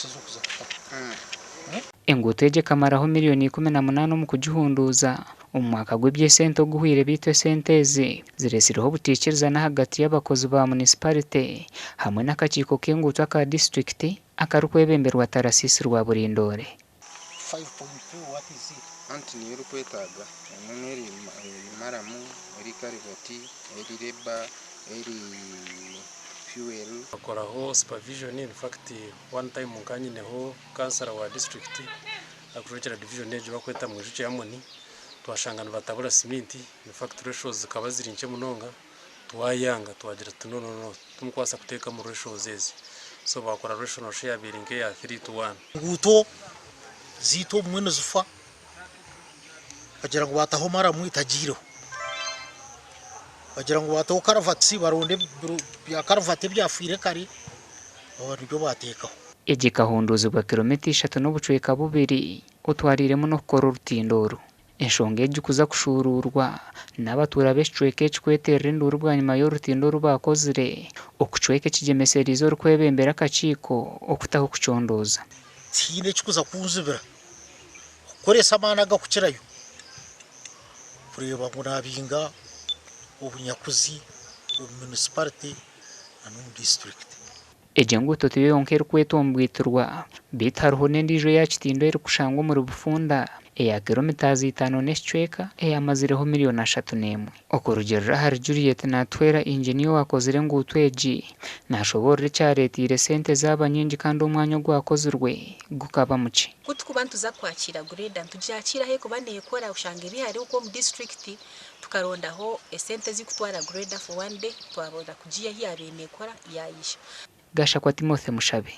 ez'okuza kutaho. Enguuto egi ekamaraho miriyoni 18 omu kugihunduuza omu mwaka gw'eby'esente oguhwire beitu esente ezi ziretsireho obutaikirizana ahagati y'abakozi ba munisiparite hamwe n'akakiiko k'enguuto aka disiturikiti akarikwebemberwa Tarasisi Rwaburindoore. 5.2 what is it? Anti niyo orikwetaaga emwe n'eri maramu, eri karivati, eri labour, eri fuel. Bakoraho supervision in fact one time nka nyineho kansara wa district arikujwekyera division egyo bakweta Mwijukye Amoni twashanga nibatabura siminti in fact ratios zikaba ziri nkye munonga twayanga twagira tuti no no no timukubaasa kuteekamu ratios ezi so bakora ratio noshusha eyabaire nk'eya 3 to 1. Enguuto zaitu obumwe nizifa bagira ngu baataho maramu etagiireho, bagira ngu baataho karavatisi baronda bya karavati ebyafiire kare baba nibyo baateekaho. Egi ekahunduuzibwa kiromita ishatu n'obucweka bubiri otwariiremu n'okukora orutindo oru. Enshonga egi kuza kushuuruurwa n'abatuura b'ekicweka eki kweterera enduuru bwanyima y'orutindo oru baakozire okucweka ekigyemesereize orikwebembera akakiiko okutaho kucondooza. Tihaine ekirikuza kunzibira kukoresa amaani agarikukirayo kureeba ngu naabinga obunyakuzi omu munisiparite n'omu disiturikiti. Egi enguuto tiyo yonka erikwetwa omu bwitirwa beitu hariho n'endiijo eya Kitindo erikushangwa omuri Bufunda eya kiromitazi itaano n'ekicweka eyamazireho miriyoni 31. Okurugiirira ahari Juliet Natuhwera inginiya owaakozire enguuto egi naashoboorora ekyareeteire esente zaaba nyingi kandi omwanya ogwakozirwe gukaba mukye. Ku turikuba nituza kwakiira grader nitugyakiira ahabw'okuba neekora oshanga eri hare okwo omu disiturikiti tukarondaho esente ezirikutwara grader for one day twabona kugiiha ahu yaabaire neekora yaija. Gashakwa Timothy Mushabe.